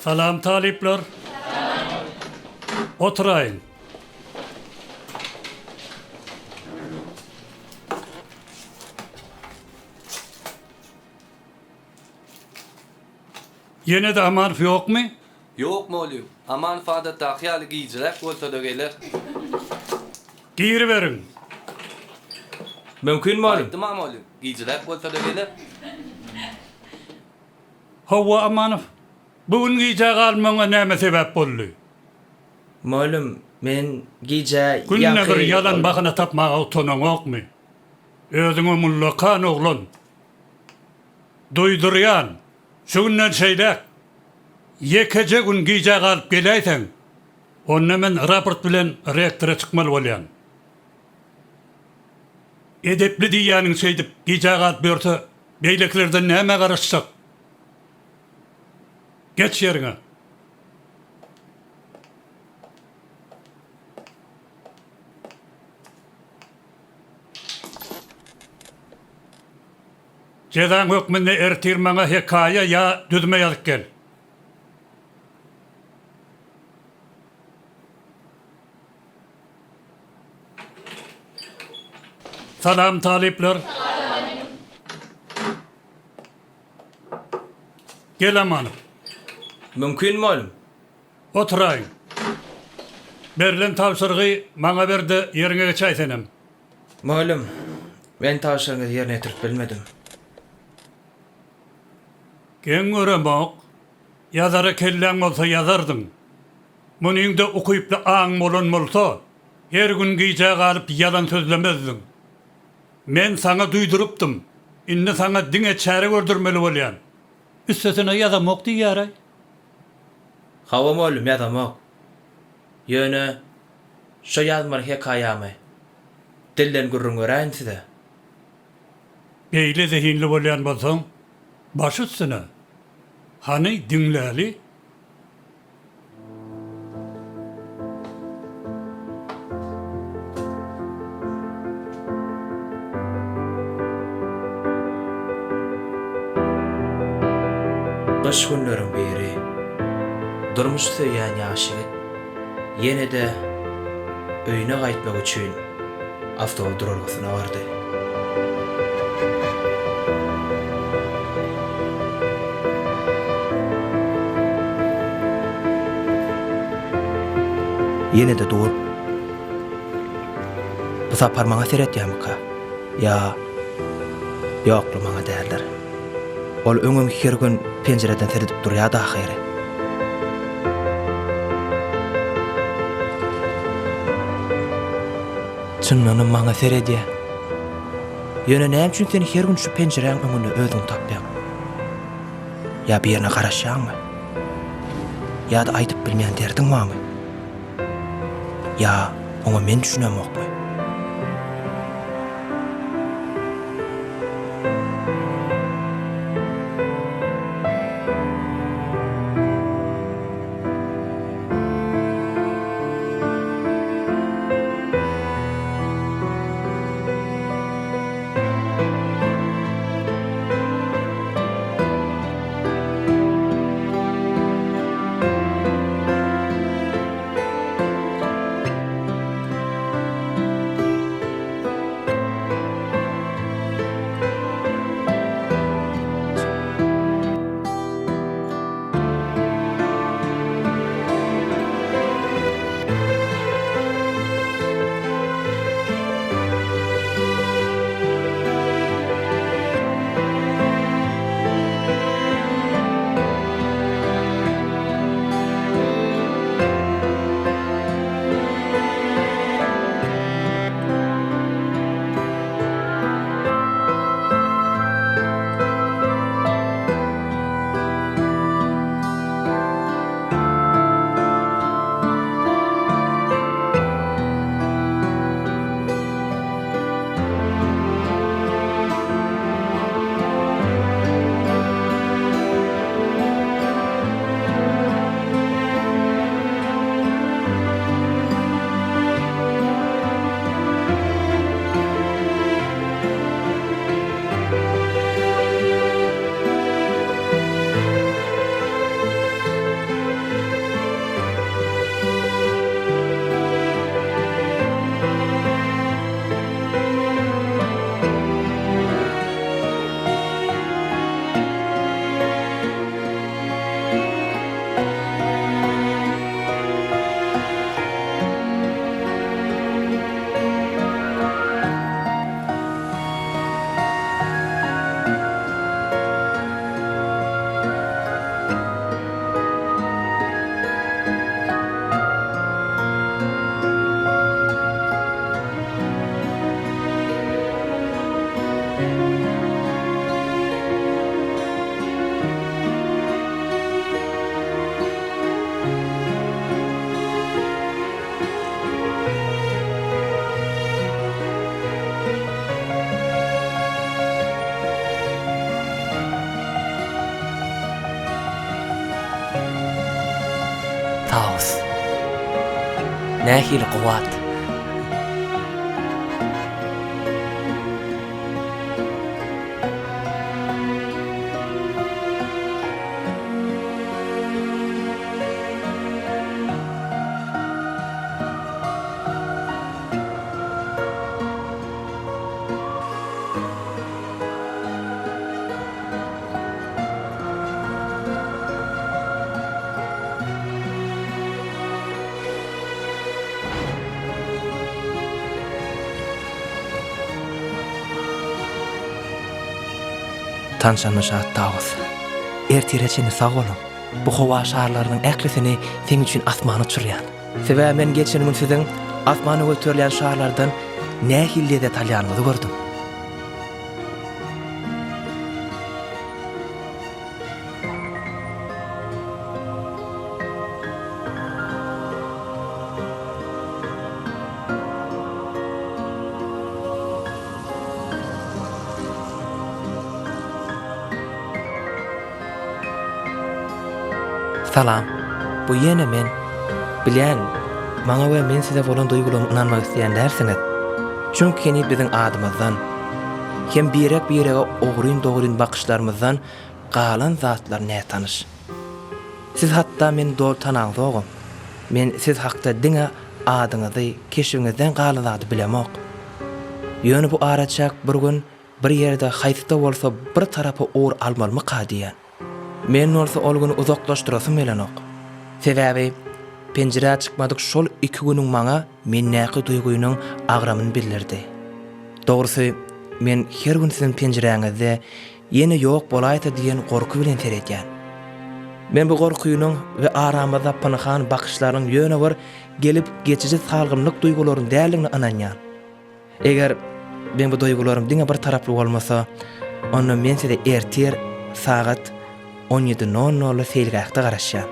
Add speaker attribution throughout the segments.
Speaker 1: Salam talyplar. Oturaýyň. Ýene-de Amanow ýokmy?
Speaker 2: Ýok mugallym. Amanow adatdaky ýaly gijiräk bolsa-da geler.
Speaker 1: Giriberiň.
Speaker 3: Mümkin mugallym.
Speaker 2: Aýtdym-a mugallym, gijiräk bolsa-da geler.
Speaker 1: Hawa, Amanow. Bu gün gijä galmagyňa näme sebäp boldy?
Speaker 3: Mugallym, men gije
Speaker 1: Günde bir
Speaker 3: ýaňky
Speaker 1: ýalan bahana tapmaga utanaňokmy? Özüňem ullakan oglan. Duýdurýan, şu günden şeýläk, ýekeje gün gijä galyp geläýseň, onda men raport bilen rektora çykmaly bolýan. Edepli diýýäniň şeýdip gijä galyp ýörse, beýlekilerden nämä garaşjak? Geç ýeriňe. Jezaň hökmünde ertir maňa hekaýa ýa düzme ýazyp gel. Salam talyplar. Gel Amanow.
Speaker 3: Mümkin mugallym.
Speaker 1: Oturaýyň. Berlen tabşyrygy maňa ber-de ýeriňe geçäý senem.
Speaker 3: Mugallym, men tabşyrygyňyzy ýerine ýetirip bilmedim.
Speaker 1: Geň göremok. Ýazara kelläň bolsa ýazardyň. Munyňda ukyply aň bolan bolsa, her gün gijä galyp ýalan sözlemezdiň. Men saňa duýdurypdym. Indi saňa diňe çäre gördürmeli bolýan. Üstesine ýazamok diýýäraý.
Speaker 3: Hawa mugallym ýazamok. Ýöne şo ýazmaly hekaýamy dilden gürrüň beräýin size.
Speaker 1: Beýle zehinli bolýan bolsaň, baş üstüne. Hany, diňläli.
Speaker 3: Gyş günleriň biri. Durmuş söýýän ýaş ýigit ýene-de öýüne gaýtmak üçin awtobus duralgasyna bardy. Ýene-de dur. Bu sapar maňa seretýärmika? Ýa Ýok-la, maňa däldir. Ol öňem her gün penjireden seredip durýardy ahyry. Çyndanam maňa seredýär. Ýöne näme üçin sen her gün şu penjiräň öňünde özüňi tapýaň? Ýa birine garaşýaňmy? Ýa-da aýdyp bilmeýän derdiň barmy? Ýa oňa men düşünemokmy? Nähili gowy at. Tanşanyma şat Tawus. Ertire çenli sag boluň. Bu howa şarlarynyň ählisini seň üçin asmana uçurýan. Sebäbi men geçen gün siziň asmana göterilýän şarlardan nähili lezzet alýanyňyzy gördüm. Salam. Bu ýene men. Bilýän, maňa we men size bolan duýgularyma ynanmak isleýän dälsiňiz. Çünki heniz biziň adymyzdan, hem birek-birege ogryn-dogryn bakyşlarymyzdan galan zatlar nätanyş. Siz hatda meni doly tanaňzogam. Men siz hakda diňe adyňyzy, keşbiňizden galan zady bilemok. Ýöne bu araçäk bir gün bir ýerde haýsy-da bolsa bir tarapa ugur almalymyka diýýän. Men bolsa ol güni uzaklaşdyrasym gelenok. Sebäbi penjirä çykmadyk şol iki günüň maňa mendäki duýgynyň agramyny bildirdi. Dogrusy, men her gün siziň penjiräňizde ýene ýok bolaýsa diýen gorky bilen seredýän. Men bu gorkynyň we aramyzda pynhan bakyşlaryň ýöne bir gelip geçiji salgymlyk duýgularyň däldigine ynanýan. Eger meň bu duýgularym diňe bir taraply bolmasa, onda men size ertir sagat on ýedi nol nolda seýilgähde garaşýan.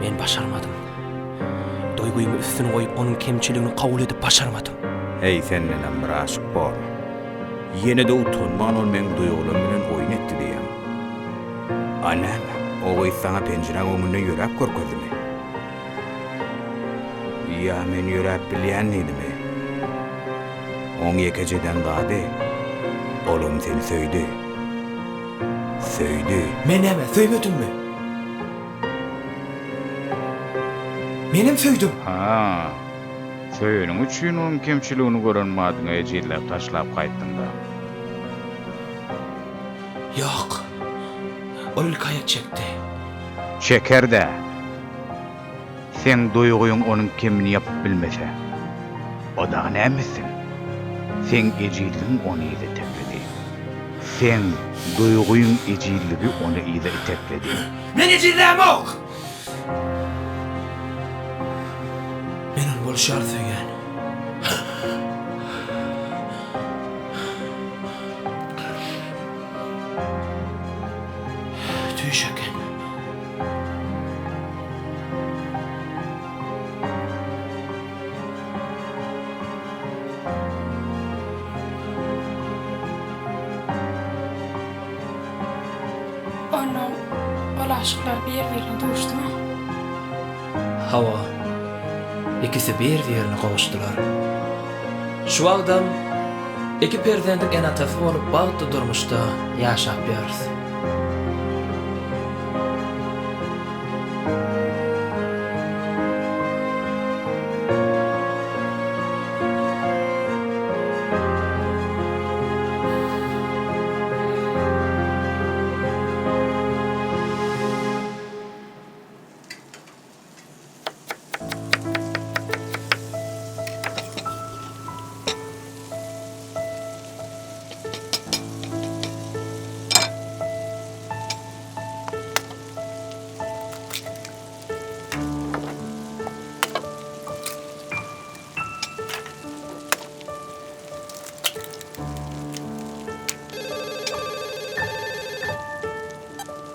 Speaker 3: Men başarmadym. Duýgymy üstün goýup onuň kemçiligini kabul edip başarmadym.
Speaker 4: Heý sendenem bir aşyk bormy. Ýene-de utanman ol meň duýgularym bilen oýun etdi diýýäň. A näme, o gyz saňa penjiräň öňünde ýöräp görkezdimi? Ýa men ýöräp bilýän diýdimi? Oň ýekeje eden zady, olam seni söýdi. Söýdi.
Speaker 3: Men näme, söýmedimmi? Menem söýdüm.
Speaker 5: Ha, söýeniň üçin onuň kemçiligini gören badyňa ejizläp taşlap gaýtdyň-da.
Speaker 3: Ýok. Ol ilki aýak çekdi.
Speaker 5: Çeker-dä. Seň duýgyň onuň kemini ýapyp bilmese, o dagy näme etsin? Seň ejizligiň ony yza tepledi. Seň. Duýgyň ejizligi ony yza itekledi.
Speaker 3: Men ejizlämok! Men ony bolşy ýaly söýýän. Tüýs eken.
Speaker 6: Onnoň ol aşyklar bir-birine duşdumy?
Speaker 3: Hawa, ikisi bir-birine gowuşdylar. Şu wagtam iki perzendiň ene-atasy bolup bagtly durmuşda ýaşap ýörüs.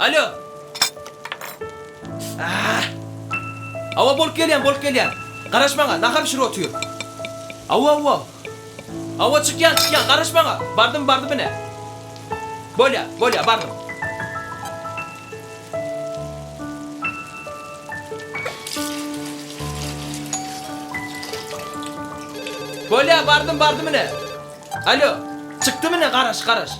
Speaker 3: Alo. Ah. Hawa bolup gelýän, bolup gelýän. Garaş maňa, nahar bişirip otyr. Hawa, hawa. Hawa çykýan, çykýan, garaş maňa. Bardym, bardym ine. Bolýa, bolýa, bardym. Bolýa, bardym, bardym ine. Alo, çykdym ine, garaş, garaş.